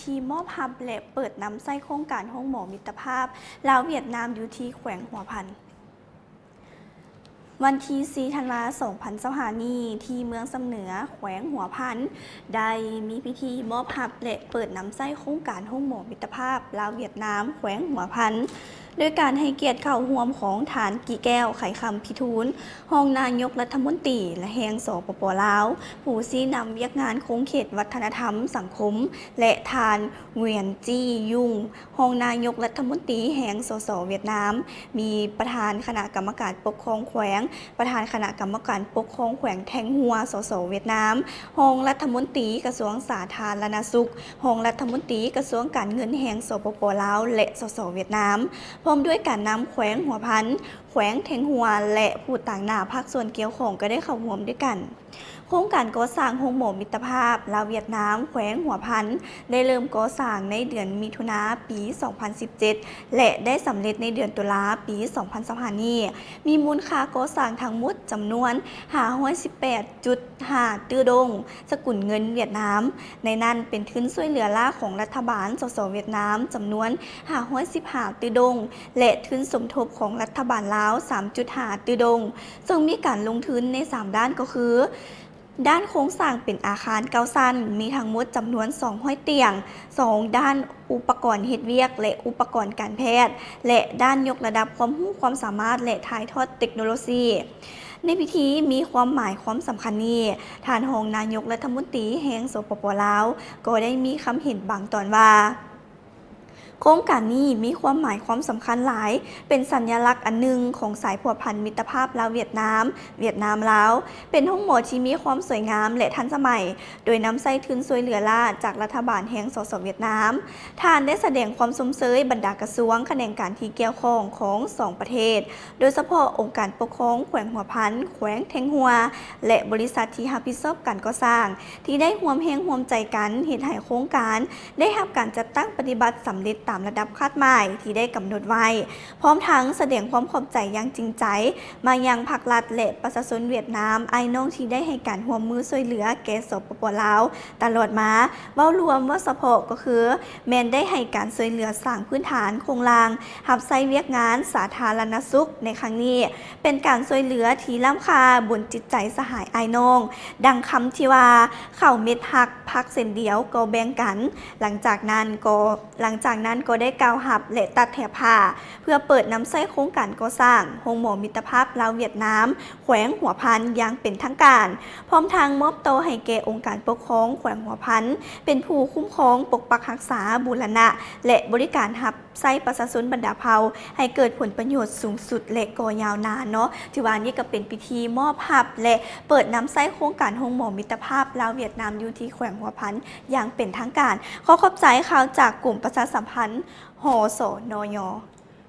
ທີ່ມອບຮັບ ແລະ ເປີດນຳໃຊ້ໂຄງການໂຮງໝໍມິດຕະພາບລາວຫວຽດນາມ ຢູ່ທີ່ແຂວງຫົວພັນ. ວັນທີສີ່ ທັນວາ ສອງພັນຊາວຫ້າ ນີ້ ທີ່ເມືອງຊຳເໜືອ ແຂວງຫົວພັນ ໄດ້ມີພິທີມອບຮັບ ແລະ ເປີດນຳໃຊ້ໂຄງການໂຮງໝໍມິດຕະພາບລາວຫວຽດນາມ ແຂວງຫົວພັນ ໂດຍການໃຫ້ກຽດເຂົ້າຮ່ວມຂອງທ່ານ ກິແກ້ວ ໄຂຄຳພິທູນ ຮອງນາຍົກລັດຖະມົນຕີ ແລະ ແຫ່ງ ສປປ ລາວ, ຜູ້ຊີ້ນຳວຽກງານຂົງເຂດວັດທະນະທຳສັງຄົມ ແລະ ທ່ານ ຫງວຽນ ຈີ່ ຍຸງ ຮອງນາຍົກລັດຖະມົນຕີແຫ່ງ ສສ ຫວຽດນາມ, ມີປະທານຄະນະກຳມະການປົກຄອງແຂວງ, ປະທານຄະນະກຳມະການປົກຄອງແຂວງແທງຫົວ ສສ ຫວຽດນາມ, ຮອງລັດຖະມົນຕີກະຊວງສາທາລະນະສຸກ, ຮອງລັດຖະມົນຕີກະຊວງການເງິນແຫ່ງ ສປປ ລາວ ແລະ ສສ ຫວຽດນາມ, ພ້ອມດ້ວຍການນຳແຂວງຫົວພັນ, ແຂວງແທງຫົວ ແລະ ຜູ້ຕາງໜ້າພາກສ່ວນກ່ຽວຂ້ອງກໍໄດ້ເຂົ້າຮ່ວມດ້ວຍກັນ. ໂຄງການກໍ່ສ້າງໂຮງໝໍມິດຕະພາບລາວຫວຽດນາມ ແຂວງຫົວພັນ ໄດ້ເລີ່ມກໍ່ສ້າງໃນເດືອນມິຖຸນາ ປີສອງພັນສິບເຈັດ ແລະ ໄດ້ສຳເລັດໃນເດືອນຕຸລາ ປີສອງພັນຊາວຫ້າ ນີ້, ມີມູນຄ່າກໍ່ສ້າງທັງໝົດຈຳນວນ ຫ້າຮ້ອຍສິບແປດຈຸດຫ້າຕື້ດົງ ສະກຸນເງິນຫວຽດນາມ, ໃນນັ້ນເປັນທຶນຊ່ວຍເຫຼືອລ້າຂອງລັດຖະບານ ສສ ຫວຽດນາມ ຈຳນວນ ຫ້າຮ້ອຍສິບຫ້າຕື້ດົງ ແລະ ທຶນສົມທົບຂອງລັດຖະບານລາວ ສາມຈຸດຫ້າຕື້ດົງ, ເຊິ່ງມີການລົງທຶນໃນສາມດ້ານ ກໍຄື ດ້ານໂຄງສ້າງເປັນອາຄານເກົ້າຊັ້ນ, ມີທັງໝົດຈຳນວນສອງຮ້ອຍຕຽງ, ສອງດ້ານອຸປະກອນເຮັດວຽກ ແລະ ອຸປະກອນການແພດ ແລະ ດ້ານຍົກລະດັບຄວາມຮູ້ຄວາມສາມາດ ແລະ ຖ່າຍທອດເຕັກໂນໂລຊີ. ໃນພິທີມີຄວາມໝາຍຄວາມສຳຄັນນີ້, ທ່ານຮອງນາຍົກລັດຖະມົນຕີແຫ່ງ ສປປ ລາວ ກໍໄດ້ມີຄຳເຫັນບາງຕອນວ່າ, ໂຄງການນີ້ມີຄວາມໝາຍຄວາມສຳຄັນຫຼາຍ, ເປັນສັນຍະລັກອັນໜຶ່ງຂອງສາຍພົວພັນມິດຕະພາບລາວຫວຽດນາມ, ຫວຽດນາມ-ລາວ, ເປັນໂຮງໝໍທີ່ມີຄວາມສວຍງາມ ແລະ ທັນສະໄໝ, ໂດຍນຳໃຊ້ທຶນຊ່ວຍເຫຼືອລ້າຈາກລັດຖະບານແຫ່ງ ສສ ຫວຽດນາມ. ທ່ານໄດ້ສະແດງຄວາມຊົມເຊີຍບັນດາກະຊວງ, ຂະແໜງການທີ່ກ່ຽວຂ້ອງຂອງສອງປະເທດ, ໂດຍສະເພາະອົງການປົກຄອງແຂວງຫົວພັນ, ແຂວງແທງຫົວ ແລະ ບໍລິສັດທີ່ຮັບຜິດຊອບການກໍ່ສ້າງ ທີ່ໄດ້ຮ່ວມແຮງຮ່ວມໃຈກັນເຮັດໃຫ້ໂຄງການໄດ້ຮັບການຈັດຕັ້ງປະຕິບັດສຳເລັດຕາມລະດັບຄາດໝາຍທີ່ໄດ້ກຳນົດໄວ້, ພ້ອມທັງສະແດງຄວາມຂອບໃຈຢ່າງຈິງໃຈມາຍັງພັກລັດ ແລະ ປະຊາຊົນຫວຽດນາມອ້າຍນ້ອງທີ່ໄດ້ໃຫ້ການຮ່ວມມືຊ່ວຍເຫຼືອແກ່ ສປປ ລາວ ຕະຫຼອດມາ. ເວົ້າລວມ, ເວົ້າສະເພາະກໍຄື ແມ່ນໄດ້ໃຫ້ການຊ່ວຍເຫຼືອສ້າງພື້ນຖານໂຄງລ່າງ, ຮັບໃຊ້ວຽກງານສາທາລະນະສຸກໃນຄັ້ງນີ້ ເປັນການຊ່ວຍເຫຼືອທີ່ລ້ຳຄ່າບົນຈິດໃຈສະຫາຍອ້າຍນ້ອງ, ດັ່ງຄຳທີ່ວ່າ, ເຂົ້າເມັດຮັກ ຜັກເສັ້ນດຽວກໍແບ່ງກັນ. ຫຼັງຈາກນັ້ນກໍ, ຫຼັງຈາກນັ້ນກໍໄດ້ກ່າວຮັບ ແລະ ຕັດແຖບຜ້າ ເພື່ອເປີດນຳໃຊ້ໂຄງການກໍ່ສ້າງໂຮງໝໍມິດຕະພາບລາວຫວຽດນາມ ແຂວງຫົວພັນຢ່າງເປັນທາງການ, ພ້ອມທັງມອບຕໍ່ໃຫ້ແກ່ອົງການປົກຄອງແຂວງຫົວພັນ ເປັນຜູ້ຄຸ້ມຄອງ, ປົກປັກຮັກສາ, ບູລະນະ ແລະ ບໍລິການຮັບໃຊ້ປະຊາຊົນບັນດາເຜົ່າ ໃຫ້ເກີດຜົນປະໂຫຍດສູງສຸດ ແລະ ກໍຍາວນານເນາະ. ຖືວ່ານີ້ກໍເປັນພິທີມອບຮັບ ແລະ ເປີດນຳໃຊ້ໂຄງການໂຮງໝໍມິດຕະພາບລາວຫວຽດນາມ ຢູ່ທີ່ແຂວງຫົວພັນຢ່າງເປັນທາງການ. ຂໍຂອບໃຈຂ່າວຈາກກົມປະຊາສຳພັນ ຫສນຍ.